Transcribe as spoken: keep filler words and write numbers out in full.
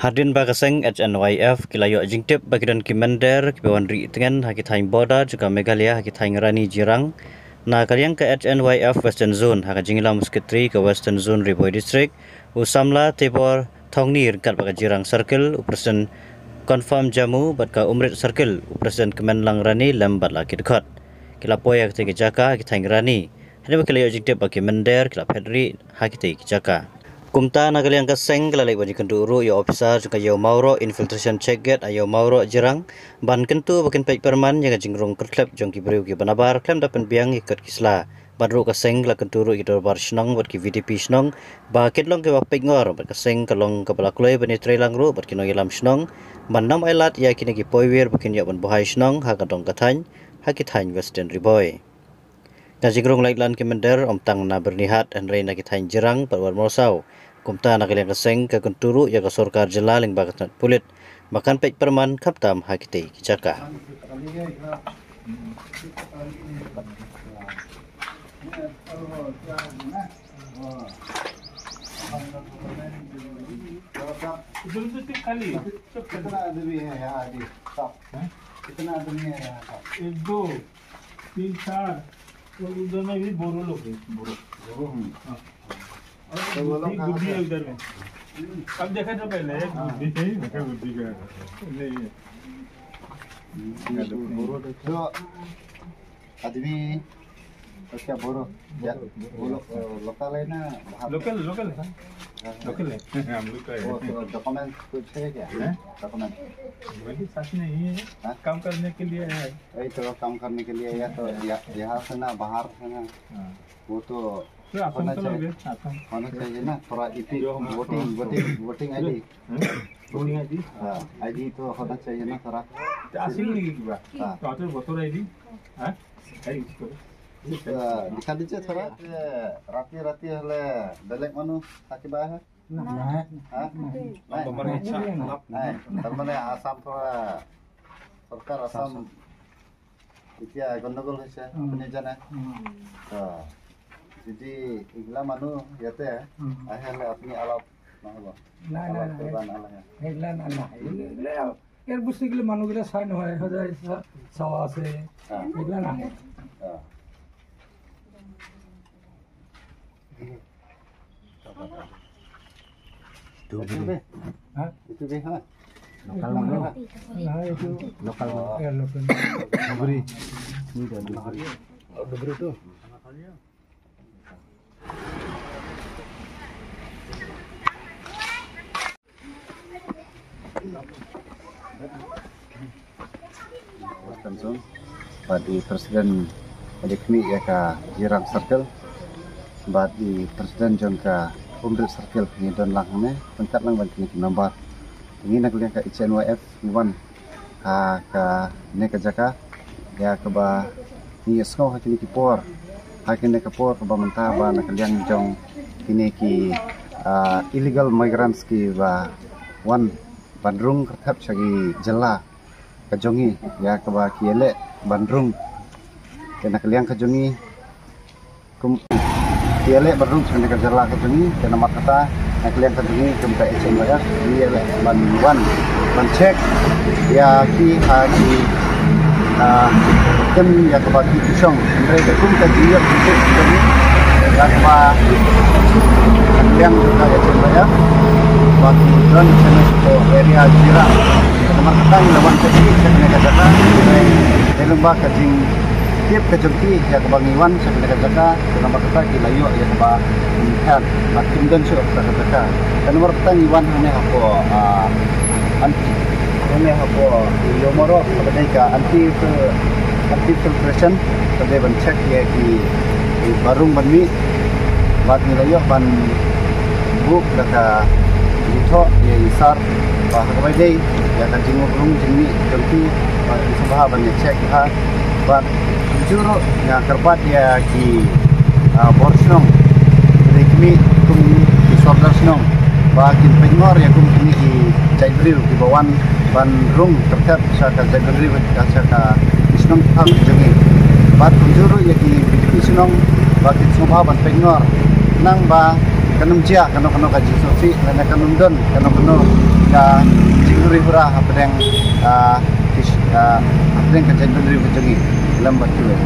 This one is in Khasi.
Hadien ba ka seng H N Y F ki la ïoh jingtip ba ki don ki mynder kiba wan rieh tngen ha ki thaiñ border jong ka Meghalaya ha ki thaiñ Rani Jirang, na ka liang ka H N Y F Western Zone ha ka jingïalam u Secretary ka Western Zone Ri Bhoi District, u samla Tebor Thongni ryngkat bad ka Jirang Circle u President Confirm Jamu bad ka Umrit Circle u President Kmenlang Rani lem bad la ki dkhot. Ki la poi ha katei ka jaka ha ki thaiñ Rani. Hadien ba ki la ïoh jingtip ba ki mynder ki la phet rieh ha kitei ki jaka. Kumta na ka liang ka seng ka la leit ban ïakynduh ruh ïa u ophisar jong ka Ïew Mawroh Infiltration Check Gate ha Ïew Mawroh Jirang ban kyntu ba kin peit pyrman ïa ka jingrung kyrthlep jong ki briew kiba nabar khlem da pynbiang ïa ki kot ki sla. Bad ruh ka seng ka la kyntu ruh ïa ki dorbar shnong bad ki V D P shnong ba kin long kiba peitngor bad ka seng ka long kaba la kloi ban ïatreilang ruh bad ki nongïalam shnong ban ym ailad ïa kine ki poiwir ba kin ïoh ban buhai shnong ha ka dong ka thaiñ ha ki thaiñ Western Ri Bhoi. Ka jingrung laitlan ki mynder ym tang na Byrnihat hynrei na ki thaiñ Jirang bad Wad Mawsaw. Kumta na ka liang ka seng ka kyntu ruh ïa ka sorkar jylla lyngba ka tnat pulit ba kan peit pyrman khamtam ha kitei ki jaka. इधर उधर से खाली है। कितना आदमी है यहाँ अभी? हैं? कितना आदमी है यहाँ पर? एक, दो, तीन, चार। और उधर में भी बोरो लोग हैं। बोरो। बोरो हैं। हाँ। और तो वो लोग गुड्डी, कहाँ गुड्डी से? है उधर में। अब देखा था पहले, हाँ। गुड्डी है, देखा गुड्डी का। नहीं है। बोरो देखो। तो आदमी, अच्छा, बोरो। क्या? बोरो, बोरो। वो लो-, अ, लोकल है ना बाहर? लोकल, लोकल है। हाँ, हाँ। लोकल है। हम लोग का है। वो तो डॉक्यूमेंट कुछ है क्या? हैं? डॉक्यूमेंट। डॉक्यूमेंट साथ में ही है। हाँ? काम करने के लिए है। वही तो काम करने के लिए या तो या-, यहाँ से ना, बाहर से ना। हाँ। वो तो तो आसाम होना का चाहिए। लोग है, आसाम। होना चाहिए ना, थोड़ा इपी जो हम वोटिंग, वोटिंग, वोटिंग आईडी। हैं? वोटिंग आईडी? हाँ, आईडी तो होना चाहिए ना थोड़ा। तो आसिम नहीं की बात। हाँ। तो आते वोटर आईडी? हाँ? है उसको। अ, दिखा दीजिए थोड़ा। राती, राती হলে বেলেগ মানুহ থাকিবা আহে? নাই। হা? নাই। নাই। নাই। তাৰমানে আছাম পৰা চৰকাৰ আছাম এতিয়া গণ্ডগোল হৈছে, উম। আপুনি জানে? উম। অ, যদি এইগিলা মানুহ ইয়াতে উম। আহে, হ'লে আপুনি অলপ নহ'ব? নাই, নাই, অলপ নাই। কিবা নালাগে? এইগিলা না-, নাহে। এইগিলা, এইগিলা ইয়াৰ বস্তুগিলা মানুহগিলা চাই নহয়, সদায় চা-, চাৱা আছে। অ। এইগিলা নাহে। অ। Itu be. Ha? Itu be, ha? Lokal mana? Nah, itu. Lokal mana? Ya, lokal. Dugri. Ini kan Dugri. Oh, Dugri tu. Bad i President, bad i khmih ïa ka Jirang Circle, bad i President jong ka Umrit Circle, ngi don lang hangne, pynkat lang bad kine ki member. Ngi na ka liang ka H N Y F ngi wan ha kane ka jaka ïa kaba ngi ïohsngew ha kine ki por, ha kine ki por kaba mynta ba na ka liang jong kine ki, ah, illegal migrants kiba wan ban rung kyrthep sha ki jylla ka jong ngi, ïa kaba ki ïaleh ban rung. Te na ka liang ka jong ngi, kum ki ïaleh ban rung sha kane ka jylla ka jong ngi, te namar kata na ka liang ka jong ngi kum ka H N Y F ngi ïaleh ban wan ban check ïa ki ha ki, ah, kum ïa kaba ki shong. Hynrei ka kum ka jingïaleh ka jong ngi ïa kaba na ka liang ka H N Y F ba ki don sha kane ka area Jirang. Namar kata ngi la wan check sha kane ka jaka, hynrei dei lyngba ka jingtip ka jong ki ïa kaba ngi wan sha kane ka jaka. Te namar kata ki la ïoh ïa kaba ngi phet, bad kim don shuh kata ka jaka. Te namar kata ngi wan hangne hapoh, ah, anti, hangne hapoh Ïew Mawroh, kaba dei ka anti, anti filtration, kaba dei ban check ïa ki, ki ba rung ban mih. Bad ngi la ïoh ban buh da ka jingthoh ïa i sar ba ha kaba dei ïa ka jingrung jingmih jong ki, bad ngi sngewbha ban ïa check ha. Bad kumjuh ruh nga kyrpad ïa ki, ah, bor shnong, ki khmih kum ki sordar shnong ba kin pynngor ïa kum kine ki jaitbynriew kiba wan ban rung kyrthep sha ka jaitbynriew, sha ka shnong ki jong ngi. Bad kumjuh ruh ïa ki, ki shnong ba kin sngewbha ban pynngor, nang ba kan ym jia kano kano ka jingsngewsih lane kan ym don kano kano ka jingrwai hura hapdeng, ah, ki, ah, hapdeng ka jaitbynriew ka jong ngi lem bad kiwei.